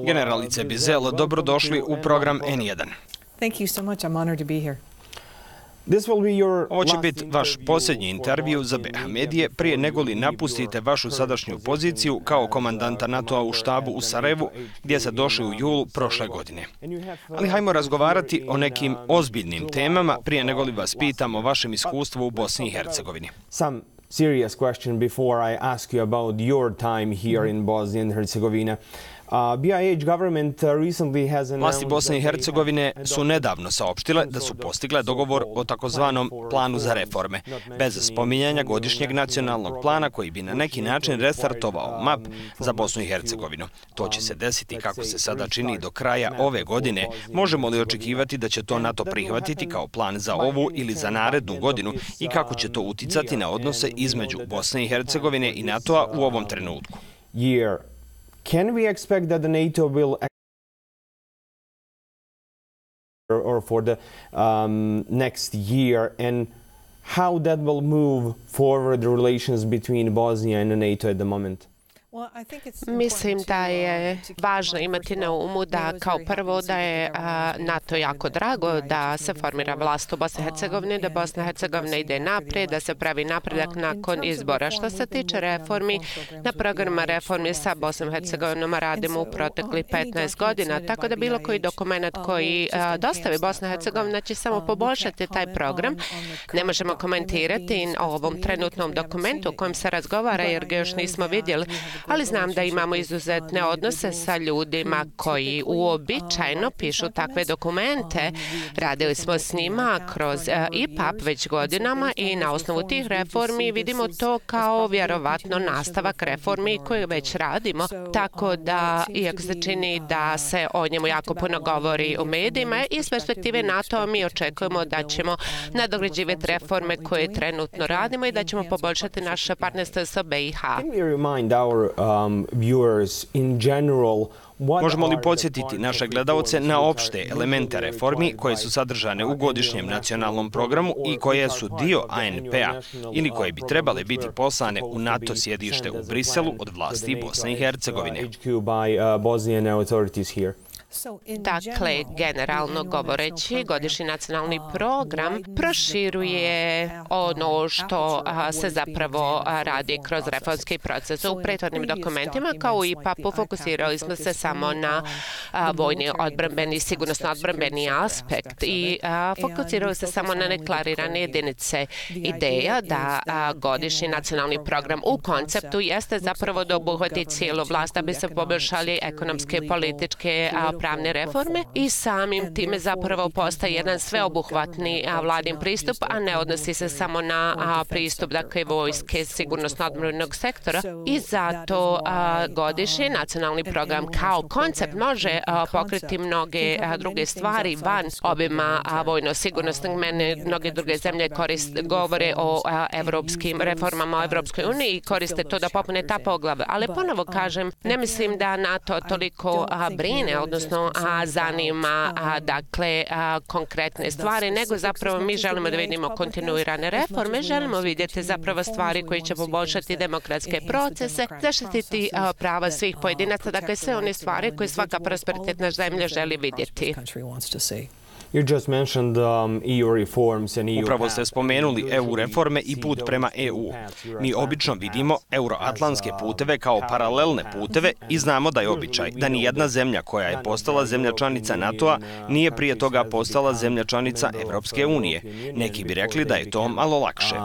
Generalice Bissell, dobrodošli u program N1. Ovo će biti vaš posljednji intervju za BiH medije prije nego li napustite vašu sadašnju poziciju kao komandanta NATO-a u štabu u Sarajevu, gdje ste došli u julu prošle godine. Ali hajmo razgovarati o nekim ozbiljnim temama prije nego li vas pitam o vašem iskustvu u Bosni i Hercegovini. Serious question before I ask you about your time here in Bosnia and Herzegovina. BiH government recently has announced... Vlasti Bosne i Hercegovine su nedavno saopštile da su postigle dogovor o takozvanom planu za reforme, bez spominjanja godišnjeg nacionalnog plana koji bi na neki način restartovao map za Bosnu i Hercegovinu. To će se desiti, kako se sada čini, do kraja ove godine. Možemo li očekivati da će to NATO prihvatiti kao plan za ovu ili za narednu godinu i kako će to uticati na odnose između Bosne i Hercegovine i NATO-a u ovom trenutku? Can we expect that the NATO will or for the next year, and how that will move forward the relations between Bosnia and NATO at the moment? Mislim da je važno imati na umu da kao prvo da je NATO jako drago da se formira vlast u Bosni i Hercegovini, da Bosna i Hercegovina ide naprijed, da se pravi napredak nakon izbora. Što se tiče reformi, na programima reformi sa Bosnom i Hercegovinom radimo u proteklih 15 godina, tako da bilo koji dokument koji dostavi Bosna i Hercegovina će samo poboljšati taj program. Ne možemo komentirati o ovom trenutnom dokumentu u kojem se razgovara jer ga još nismo vidjeli, ali znam da imamo izuzetne odnose sa ljudima koji uobičajeno pišu takve dokumente. Radili smo s njima kroz IPAP već godinama i na osnovu tih reformi vidimo to kao vjerovatno nastavak reformi koje već radimo. Tako da, iako se čini da se o njemu jako puno govori u medijima, iz perspektive NATO mi očekujemo da ćemo nadograđivati reforme koje trenutno radimo i da ćemo poboljšati naše partnerstvo sa BiH. Možemo li podsjetiti naše gledaoce na opšte elemente reformi koje su sadržane u godišnjem nacionalnom programu i koje su dio ANP-a ili koje bi trebale biti poslane u NATO sjedište u Bisselu od vlasti Bosne i Hercegovine? Dakle, generalno govoreći, godišnji nacionalni program proširuje ono što se zapravo radi kroz reformski proces. U prethodnim dokumentima, kao u IPAP-u, fokusirali smo se samo na vojni odbrambeni, sigurnosno odbrambeni aspekt i fokusirali se samo na deklarirane jedinice. Ideja da godišnji nacionalni program u konceptu jeste zapravo da obuhvati cijelu vlast, da bi se poboljšali ekonomske, političke, pravne reforme i samim time zapravo postaje jedan sveobuhvatni vladin pristup, a ne odnosi se samo na pristup dakle vojske, sigurnosno-odbrambenog sektora i zato godišnji nacionalni program kao koncept može pokriti mnoge druge stvari van obima vojno-sigurnosnog. Mnoge druge zemlje govore o evropskim reformama o Evropskoj uniji i koriste to da popune ta poglavlja. Ali ponovo kažem, ne mislim da NATO toliko brine, odnosno zanima dakle konkretne stvari, nego zapravo mi želimo da vidimo kontinuirane reforme, želimo vidjeti zapravo stvari koje će poboljšati demokratske procese, zaštititi prava svih pojedinaca, dakle sve one stvari koje svaka prosperitetna zemlja želi vidjeti. Upravo ste spomenuli EU reforme i put prema EU. Mi obično vidimo euroatlantske puteve kao paralelne puteve i znamo da je običaj da ni jedna zemlja koja je postala zemlja članica NATO-a nije prije toga postala zemlja članica Evropske unije. Neki bi rekli da je to malo lakše.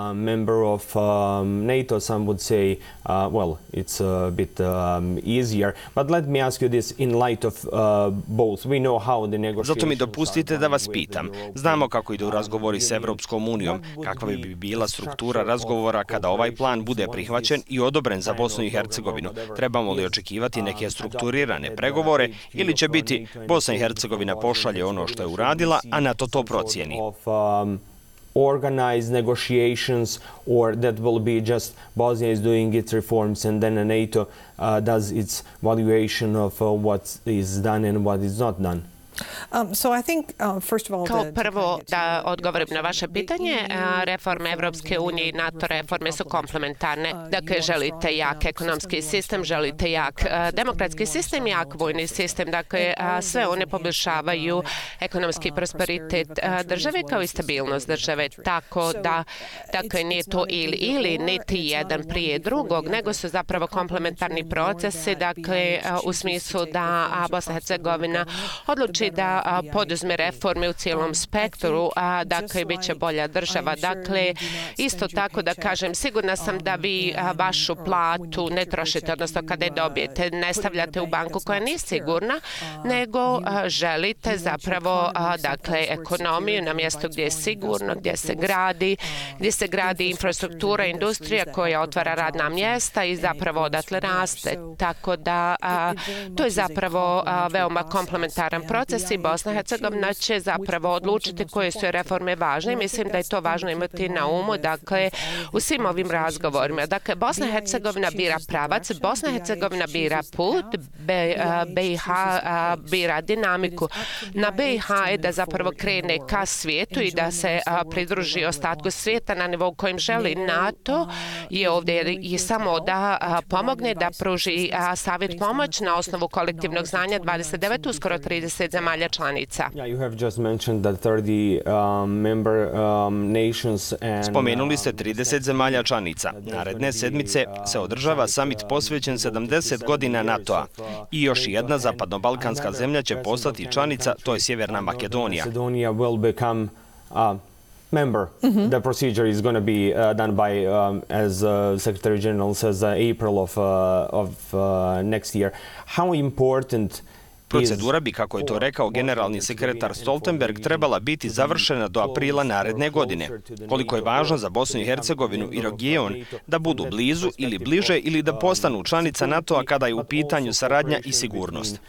Zato mi dopustite da vas pitam. Znamo kako idu razgovori s Evropskom unijom, kakva bi bila struktura razgovora kada ovaj plan bude prihvaćen i odobren za Bosnu i Hercegovinu. Trebamo li očekivati neke strukturirane pregovore ili će biti Bosna i Hercegovina pošalje ono što je uradila, a NATO to procijeni? Organized negotiations, or that will be just Bosnia is doing its reforms and then NATO does its valuation of what is done and what is not done? Kao prvo, da odgovorim na vaše pitanje, reforme Evropske unije i NATO reforme su komplementarne. Dakle, želite jak ekonomski sistem, želite jak demokratski sistem, jak vojni sistem. Dakle, sve one poboljšavaju ekonomski prosperitet države kao i stabilnost države. Tako da, dakle, nije to ili, niti jedan prije drugog, nego su zapravo komplementarni procesi, dakle, u smislu da Bosna i Hercegovina odluči da poduzme reforme u cijelom spektru, dakle, bit će bolja država. Dakle, isto tako da kažem, sigurna sam da vi vašu platu ne trošite, odnosno kada je dobijete, ne stavljate u banku koja nije sigurna, nego želite zapravo, dakle, ekonomiju na mjestu gdje je sigurno, gdje se gradi infrastruktura, industrija koja otvara radna mjesta i zapravo odatle raste. Tako da to je zapravo veoma komplementaran proces i Bosna i Hercegovina će zapravo odlučiti koje su reforme važne i mislim da je to važno imati na umu, dakle, u svim ovim razgovorima. Dakle, Bosna i Hercegovina bira pravac, Bosna i Hercegovina bira put, BiH bira dinamiku. Na BiH je da zapravo krene ka svijetu i da se pridruži ostatku svijeta na nivou kojim želi. NATO je ovdje i samo da pomogne, da pruži savjet pomoć na osnovu kolektivnog znanja 29, uskoro 30 zemalja članica. Spomenuli ste 30 zemalja članica. Naredne sedmice se održava samit posvećen 70 godina NATO-a i još jedna zapadno-balkanska zemlja će postati članica, to je Sjeverna Makedonija. Member. The procedure is going to be done by, as Secretary General says, April of next year. How important Procedura bi, kako je to rekao generalni sekretar Stoltenberg, trebala biti završena do aprila naredne godine. Koliko je važno za Bosnu i Hercegovinu i region da budu blizu ili bliže ili da postanu članica NATO-a kada je u pitanju saradnja i sigurnost?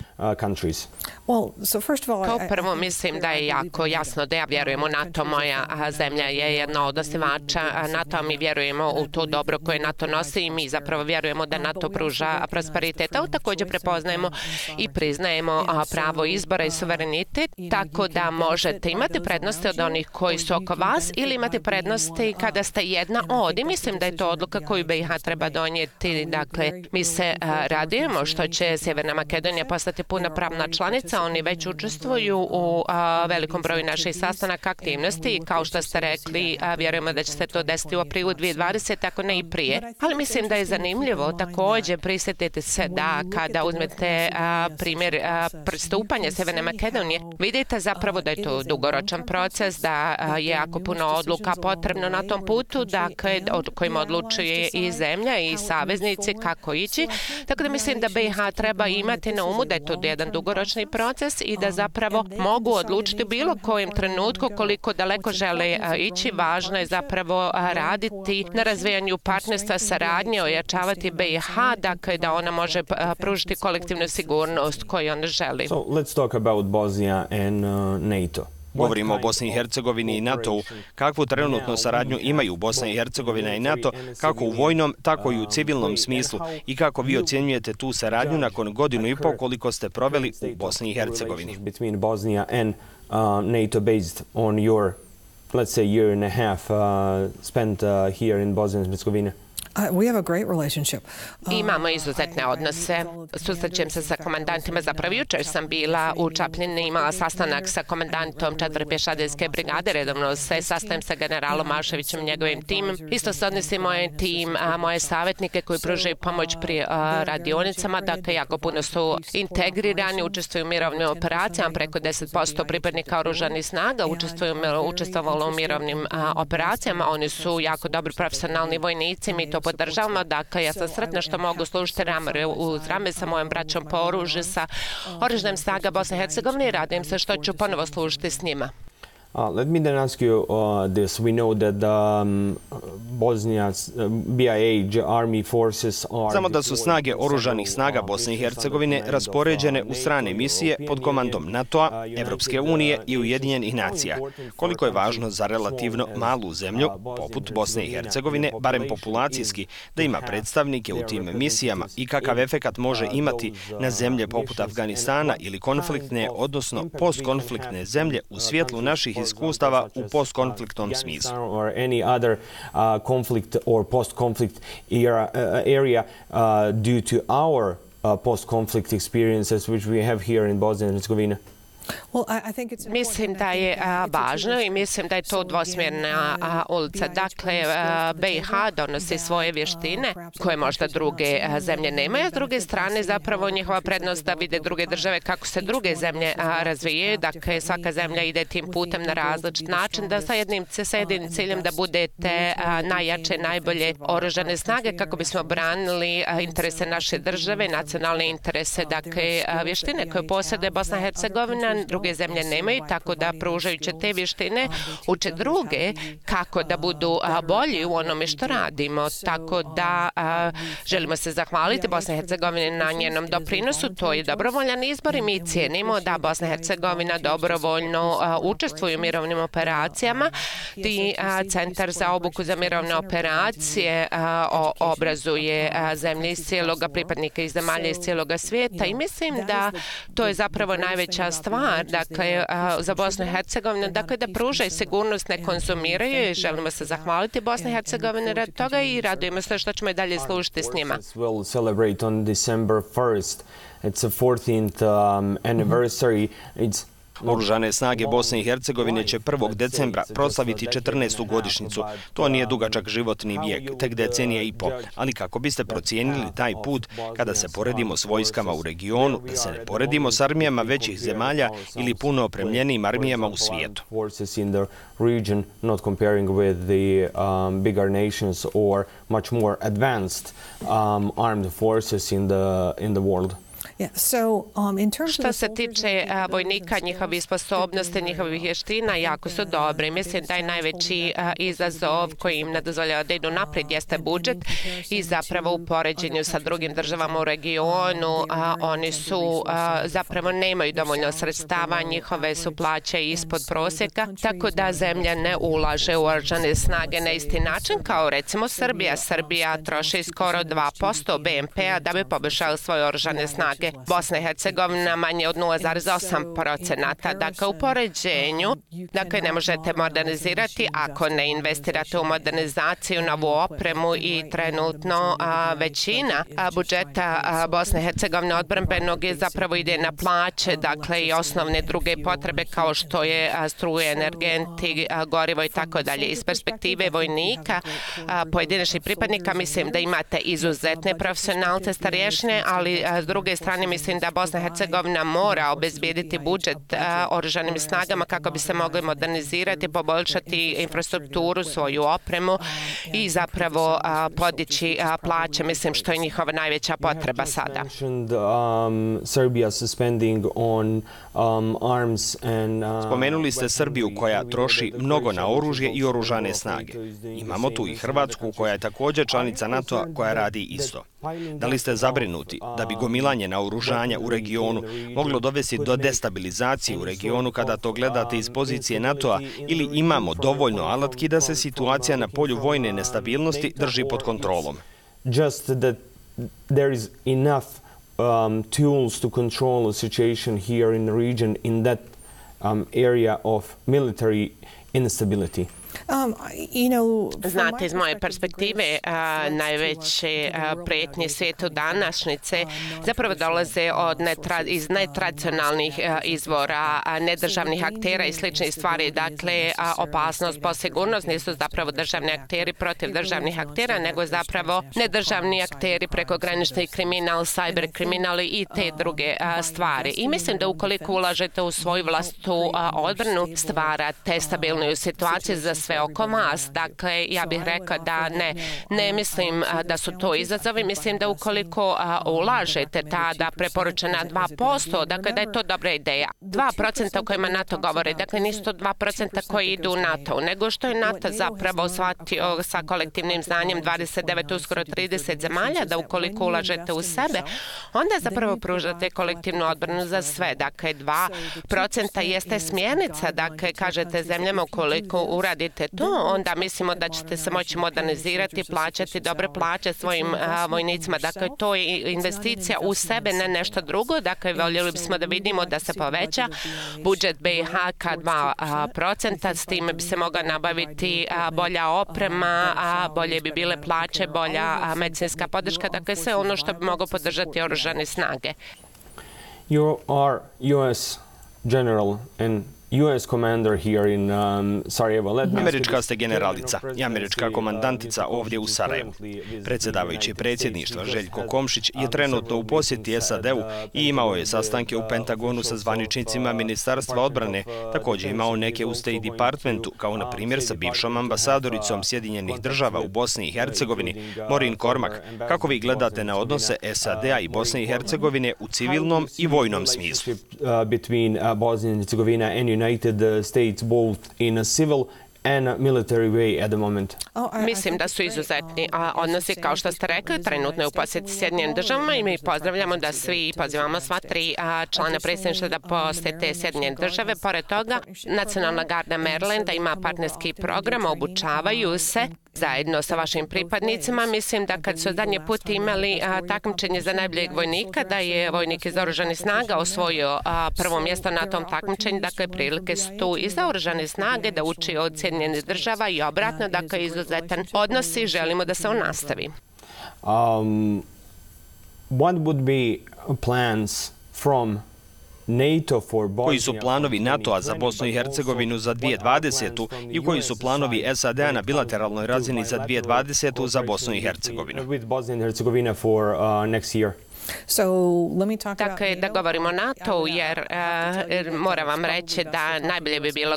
Kao prvo mislim da je jako jasno da ja vjerujem u NATO. Moja zemlja je jedna od osnivača NATO-a. Mi vjerujemo u to dobro koje NATO nosi i mi zapravo vjerujemo da NATO pruža prosperitet. A također prepoznajemo i priznajemo pravo izbora i suverenitet, tako da možete imati prednosti od onih koji su oko vas ili imati prednosti kada ste jedna od. I mislim da je to odluka koju BiH treba donijeti. Dakle, mi se radujemo što će Sjeverna Makedonija postati punopravna članica. Oni već učestvuju u velikom broju naših sastanaka, aktivnosti i kao što ste rekli, vjerujemo da će se to desiti u aprilu 2020, ako ne i prije. Ali mislim da je zanimljivo također prisjetiti se da kada uzmete primjer pristupanja Sjeverne Makedonije, vidite zapravo da je to dugoročan proces, da je jako puno odluka potrebno na tom putu, dakle, od kojima odlučuje i zemlja i saveznici kako ići. Tako da mislim da BiH treba imati na umu da je to jedan dugoročni proces i da zapravo mogu odlučiti u bilo kojem trenutku koliko daleko žele ići. Važno je zapravo raditi na razvijanju partnerstva, saradnje, ojačavati BiH, dakle, da ona može pružiti kolektivnu sigurnost koju ona želi. So let's talk about Bosnia and NATO. Govorimo o Bosni i Hercegovini i NATO-u. Kakvu trenutno saradnju imaju Bosna i Hercegovina i NATO, kako u vojnom, tako i u civilnom smislu, i kako vi ocjenjujete tu saradnju nakon godinu i pol koliko ste proveli u Bosni i Hercegovini? Between Bosnia and NATO based on your, let's say, year and a half spent here in Bosnia and Herzegovina. We have a great relationship. Imamo izuzetne odnose. Susrećem se sa komandantima. Zapravo jučer sam bila u Čapljini, imala sastanak sa komandantom 4. pješadijske brigade. Redovno se sastajem sa generalom Maševićem i njegovim timom. Isto se odnosi moj tim, moje savjetnike koji pružaju pomoć pri radionicama. Dakle, jako puno su integrirani, učestvuju u mirovnim operacijama. Preko 10% pripadnika oružanih snaga učestvovalo u mirovnim operacijama. Oni su jako dobri profesionalni vojnici. Mi to podržavamo. Dakle, ja sam sretna što mogu služiti rame uz rame sa mojom braćom po oružju, sa oružanim snaga Bosne i Hercegovine i radim se što ću ponovo služiti s njima. Let me then ask you this. We know that Bosnia's BiH army forces are... Znamo da su snage oružanih snaga Bosne i Hercegovine raspoređene u strane misije pod komandom NATO-a, Evropske unije i Ujedinjenih nacija. Koliko je važno za relativno malu zemlju, poput Bosne i Hercegovine, barem populacijski, da ima predstavnike u tim misijama i kakav efekat može imati na zemlje poput Afganistana ili konfliktne, odnosno postkonfliktne zemlje u svjetlu naših iskustava u postkonfliktnom smislu. Or any other conflict or post-conflict area due to our post-conflict experiences which we have here in Bosnia and Herzegovina? Mislim da je važno i mislim da je to dvosmjerna ulica. Dakle, BiH donosi svoje vještine koje možda druge zemlje nemaju, a s druge strane zapravo njihova prednost da vide druge države kako se druge zemlje razvijaju. Dakle, svaka zemlja ide tim putem na različit način da sa jednim ciljem da budete najjače, najbolje oružane snage kako bismo branili interese naše države, nacionalne interese. Dakle, vještine koje posjeduje Bosna i Hercegovina druge zemlje nemaju, tako da pružajući te vještine uče druge kako da budu bolji u onome što radimo. Tako da želimo se zahvaliti Bosni i Hercegovini na njenom doprinosu. To je dobrovoljan izbor i mi cijenimo da Bosna i Hercegovina dobrovoljno učestvuje u mirovnim operacijama. Centar za obuku za mirovne operacije obrazuje zemlje iz cijeloga, pripadnike iz zemalja iz cijeloga svijeta i mislim da to je zapravo najveća stvar, dakle, za Bosnu i Hercegovinu, dakle, da pružaju sigurnost, ne konzumiraju i želimo se zahvaliti Bosni i Hercegovini rad toga i radujemo se što ćemo i dalje služiti s njima. We'll celebrate on December 1st. It's a 14th anniversary. It's Oružane snage Bosne i Hercegovine će 1. decembra proslaviti 14. godišnjicu. To nije dugačak životni vijek, tek decenija i po. Ali kako biste procijenili taj put kada se poredimo s vojskama u regionu, da se ne poredimo s armijama većih zemalja ili puno opremljenijim armijama u svijetu? Not comparing with the bigger nations or much more advanced armed forces in the world. Što se tiče vojnika, njihovih sposobnosti, njihovih vještina, jako su dobri. Mislim da je najveći izazov koji im ne dozvoljava da idu naprijed jeste budžet i zapravo u poređenju sa drugim državama u regionu oni su zapravo nemaju dovoljno sredstava, njihove su plaće ispod prosjeka, tako da zemlja ne ulaže u oružane snage na isti način kao recimo Srbija. Srbija troši skoro 2% BNP-a da bi poboljšala svoje oružane snage. Bosna i Hercegovina manje od 0,8%. Dakle, u poređenju, dakle, ne možete modernizirati ako ne investirate u modernizaciju, novu opremu i trenutno većina budžeta Bosne i Hercegovine odbrambenog je zapravo ide na plaće, dakle, i osnovne druge potrebe kao što je struje, energenti, gorivo i tako dalje. Iz perspektive vojnika, pojedinačnih pripadnika, mislim da imate izuzetne profesionalce, starješne, ali s druge strane mislim da Bosna i Hercegovina mora obezbijediti budžet oružanim snagama kako bi se mogli modernizirati, poboljšati infrastrukturu, svoju opremu i zapravo podići plaće, mislim što je njihova najveća potreba sada. Spomenuli ste Srbiju koja troši mnogo na oružje i oružane snage. Imamo tu i Hrvatsku koja je također članica NATO-a koja radi isto. Da li ste zabrinuti da bi gomilanje naoružanja u regionu moglo dovesti do destabilizacije u regionu kada to gledate iz pozicije NATO-a ili imamo dovoljno alatki da se situacija na polju vojne nestabilnosti drži pod kontrolom? Just that there is enough tools to control a situation here in the region in that area of military instability. Znate, iz moje perspektive, najveće prijetnje svijetu današnjice zapravo dolaze iz netradicionalnih izvora, nedržavnih aktera i sličnih stvari. Dakle, opasnost po sigurnost nisu zapravo državni akteri protiv državnih aktera, nego zapravo nedržavni akteri, prekogranični kriminal, cyber kriminali i te druge stvari. I mislim da ukoliko ulažete u svoju vlastitu odbranu, stvarate stabilniju situaciju za sve dakle, oko vas. Dakle, ja bih rekla da ne mislim da su to izazovi, mislim da ukoliko ulažete tada preporučena 2%, dakle, da je to dobra ideja. 2% o kojima NATO govori, dakle, nisu to 2% koji idu u NATO, nego što je NATO zapravo shvatio sa kolektivnim znanjem 29, uskoro 30 zemalja, da ukoliko ulažete u sebe, onda zapravo pružate kolektivnu odbranu za sve. Dakle, 2% jeste smjernica, dakle, kažete zemljama ukoliko uradite to, onda mislimo da ćete se moći modernizirati, plaćati dobre plaće svojim vojnicima. Dakle, to je investicija u sebe, ne nešto drugo. Dakle, voljeli bismo da vidimo da se poveća budžet BiH ka 2%, s time bi se mogla nabaviti bolja oprema, bolje bi bile plaće, bolja medicinska podrška, dakle sve ono što bi moglo podržati oružane snage. You are US general and US commander here in Sarajevo. Američka ste generalica i američka komandantica ovdje u Sarajevu. Predsjedavajući predsjedništva Željko Komšić je trenutno u posjeti SAD-u i imao je sastanke u Pentagonu sa zvaničnicima Ministarstva odbrane. Također imao neke u State Departmentu, kao na primjer sa bivšom ambasadoricom Sjedinjenih država u Bosni i Hercegovini, Maureen Cormack. Kako vi gledate na odnose SAD-a i Bosne i Hercegovine u civilnom i vojnom smislu? Between Bosnia and Herzegovina and United States, both in a civil and a military way at the moment. Mislim da su izuzetni odnosi, kao što ste rekli, trenutno je u posjeti Sjedinjenim državama i mi pozdravljamo da svi pozivamo sva tri člana predsjedništva da posjete Sjedinjene države. Pored toga, Nacionalna garda Marylanda ima partnerski program, obučavaju se zajedno sa vašim pripadnicima. Mislim da kad su zadnji put imali takmičenje za najboljeg vojnika, da je vojnik iz oružanih snaga osvojio prvo mjesto na tom takmičenju, dakle prilike su tu i za oružane snage da uči od Sjedinjenih država i obratno, dakle izuzetan odnos i želimo da se on nastavi. What would be plans from NATO for Bosnia? Koji su planovi NATO-a za Bosnu i Hercegovinu za 2020. i koji su planovi SAD-a na bilateralnoj razini za 2020. za Bosnu i Hercegovinu? With Bosnia and Herzegovina for next year. Dakle, da govorimo o NATO-u, jer moram vam reći da najbolje bi bilo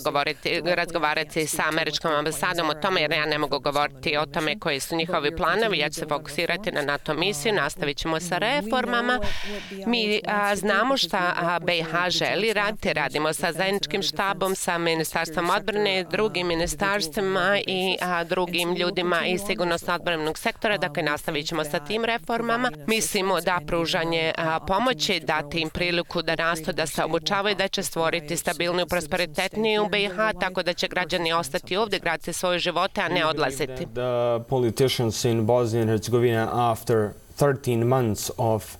razgovarati sa američkom ambasadom o tome, jer ja ne mogu govoriti o tome koji su njihovi planovi. Ja ću se fokusirati na NATO misiju, nastavit ćemo sa reformama. Mi znamo šta BiH želi raditi, radimo sa zajedničkim štabom, sa Ministarstvom odbrane, drugim ministarstvima i drugim ljudima iz sigurnosno odbrambenog sektora, dakle nastavit ćemo sa tim reformama. Mislimo da pružanje pomoći, dati im priliku da rastu, da se obučavaju, da će stvoriti stabilniju, prosperitetniju BiH, tako da će građani ostati ovdje, graditi svoje živote, a ne odlaziti. The politicians in Bosnia and Herzegovina after 13 months of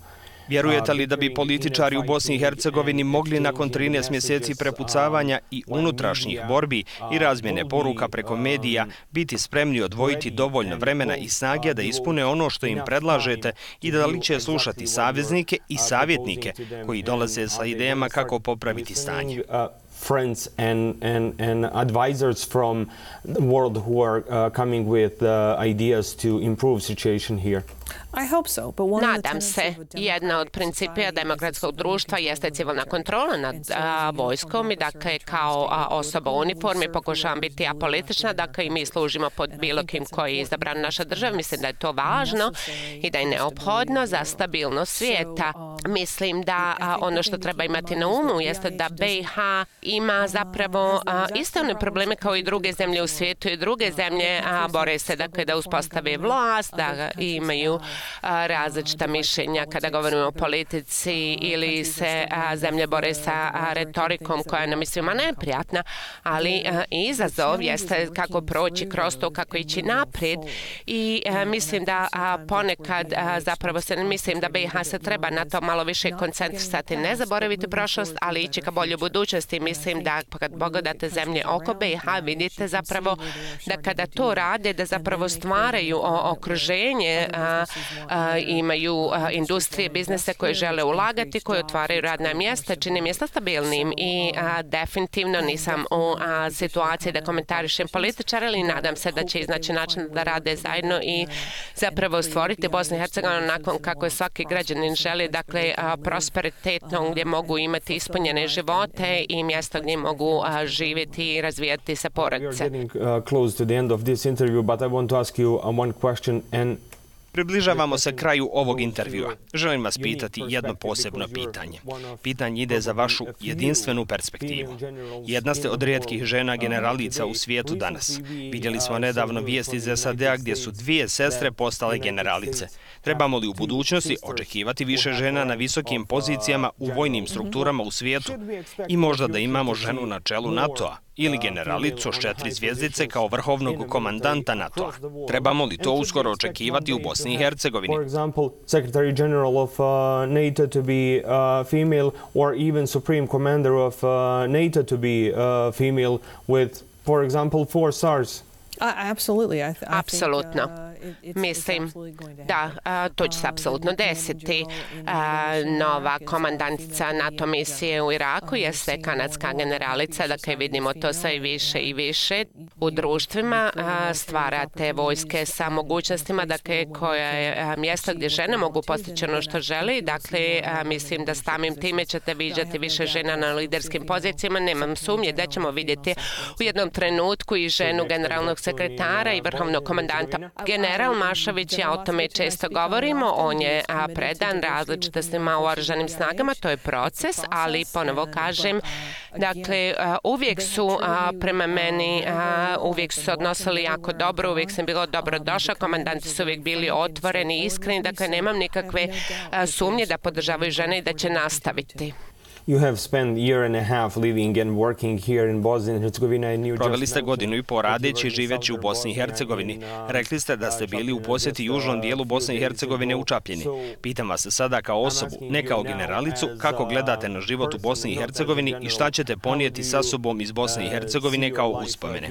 Vjerujete li da bi političari u Bosni i Hercegovini mogli nakon 13 mjeseci prepucavanja i unutrašnjih borbi i razmjene poruka preko medija biti spremni odvojiti dovoljno vremena i snage da ispune ono što im predlažete i da li će slušati saveznike i savjetnike koji dolaze sa idejama kako popraviti stanje? Friends and advisors from the world who are coming with ideas to improve situation here. Nadam se. Jedna od principija demokratskog društva jeste civilna kontrola nad vojskom i dakle kao osoba u uniformi pokušavam biti apolitična, dakle i mi služimo pod bilo kim koji je izabran naša država. Mislim da je to važno i da je neophodno za stabilnost svijeta. Mislim da ono što treba imati na umu jeste da BiH ima zapravo iste one probleme kao i druge zemlje u svijetu i druge zemlje bore se dakle da uspostave vlast, da imaju različita mišljenja kada govorimo o politici ili se zemlje bore sa retorikom koja nam je svima neprijatna, ali izazov jeste kako proći kroz to, kako ići naprijed i mislim da ponekad zapravo mislim da BiH se treba na to malo više koncentrisati, ne zaboraviti prošlost, ali ići ka boljoj budućnosti. Mislim da kad pogledate zemlje oko BiH vidite zapravo da kada to rade, da zapravo stvaraju okruženje imaju industrije, biznese koje žele ulagati, koje otvaraju radna mjesta, čini mjesta stabilnim i definitivno nisam u situaciji da komentarišem političare, ali nadam se da će iznaći način da rade zajedno i zapravo stvoriti Bosnu i Hercegovinu nakon kako je svaki građanin želi, dakle prosperitetno, gdje mogu imati ispunjene živote i mjesto gdje mogu živjeti i razvijati se porodice. Približavamo se kraju ovog intervjua. Želim vas pitati jedno posebno pitanje. Pitanje ide za vašu jedinstvenu perspektivu. Jedna ste od rijetkih žena generalica u svijetu danas. Vidjeli smo nedavno vijest iz SAD-a gdje su dvije sestre postale generalice. Trebamo li u budućnosti očekivati više žena na visokim pozicijama u vojnim strukturama u svijetu i možda da imamo ženu na čelu NATO-a ili generalicu s 4 zvjezdice kao vrhovnog komandanta NATO-a? Trebamo li to uskoro očekivati u Bosni i Hercegovini? For example, Secretary General of NATO to be female or even Supreme Commander of NATO to be female with, for example, 4 stars. Apsolutno. Mislim da to će se apsolutno desiti. Nova komandantica NATO misije u Iraku jeste kanadska generalica, dakle vidimo to sve više i više u društvima. Stvarate vojske sa mogućnostima, dakle koja je mjesto gdje žene mogu postići ono što želi. Dakle, mislim da samim time ćete viđati više žena na liderskim pozicijama. Nemam sumnje da ćemo vidjeti u jednom trenutku i ženu generalnog sekretara i vrhovnog komandanta. General Mašović, ja o tome često govorimo, on je predan različitostima u oružanim snagama, to je proces, ali ponovo kažem, dakle, uvijek su prema meni, uvijek su se odnosili jako dobro, uvijek sam bilo dobrodošla, komandanti su uvijek bili otvoreni, iskreni, dakle, nemam nikakve sumnje da podržavaju žene i da će nastaviti. You have spent year and a half living and working here in Bosnia and Herzegovina and you Proveli ste godinu i po radeći i živeći u Bosni i Hercegovini. Rekli ste da ste bili u posjeti južnom dijelu Bosne i Hercegovine u Čapljini. Pitam vas sada kao osobu, ne kao generalicu, kako gledate na život u Bosni i Hercegovini i šta ćete ponijeti sa sobom iz Bosne i Hercegovine kao uspomene?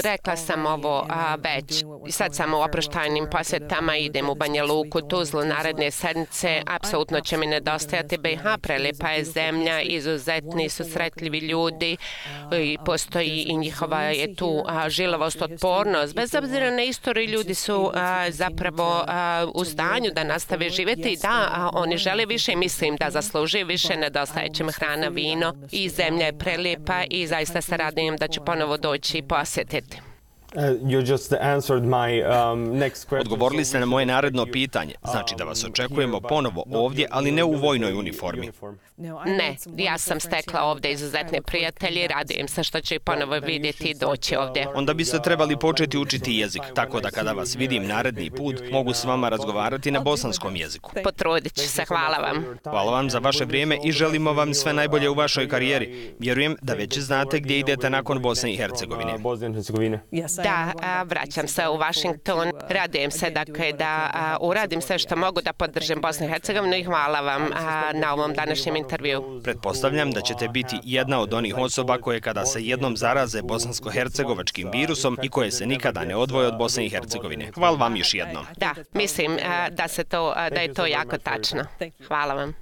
Rekla sam ovo već. Sad sam u oproštajnim posjetama, idem u Banja Luku, Tuzlu, naredne sedmice. Apsolutno će mi nedostajati BiH, prelijepa je zemlja, izuzetni, susretljivi ljudi i postoji i njihova je tu žilavost, otpornost. Bez obzira na istoriju, ljudi su zapravo u stanju da nastave živjeti. Da, oni žele više i mislim da zaslužuju više, nedostajeće mi hrana, vino i zemlja je prelijepa i zaista se radujem da ću ponovo doći i posjetiti. Odgovorili ste na moje naredno pitanje. Znači da vas očekujemo ponovo ovdje, ali ne u vojnoj uniformi. Ne, ja sam stekla ovdje izuzetne prijatelje i radujem se što ću ih ponovo vidjeti i doći ovdje. Onda biste trebali početi učiti jezik, tako da kada vas vidim naredni put, mogu s vama razgovarati na bosanskom jeziku. Potrudit ću se, hvala vam. Hvala vam za vaše vrijeme i želimo vam sve najbolje u vašoj karijeri. Vjerujem da već znate gdje idete nakon Bosne i Hercegovine. Da, vraćam se u Washington. Radujem se dakle da uradim sve što mogu da podržim Bosnu i Hercegovinu i hvala vam na ovom današnjem intervjuu. Pretpostavljam da ćete biti jedna od onih osoba koje kada se jednom zaraze bosansko-hercegovačkim virusom i koje se nikada ne odvoje od Bosne i Hercegovine. Hvala vam još jednom. Da, mislim da je to jako tačno. Hvala vam.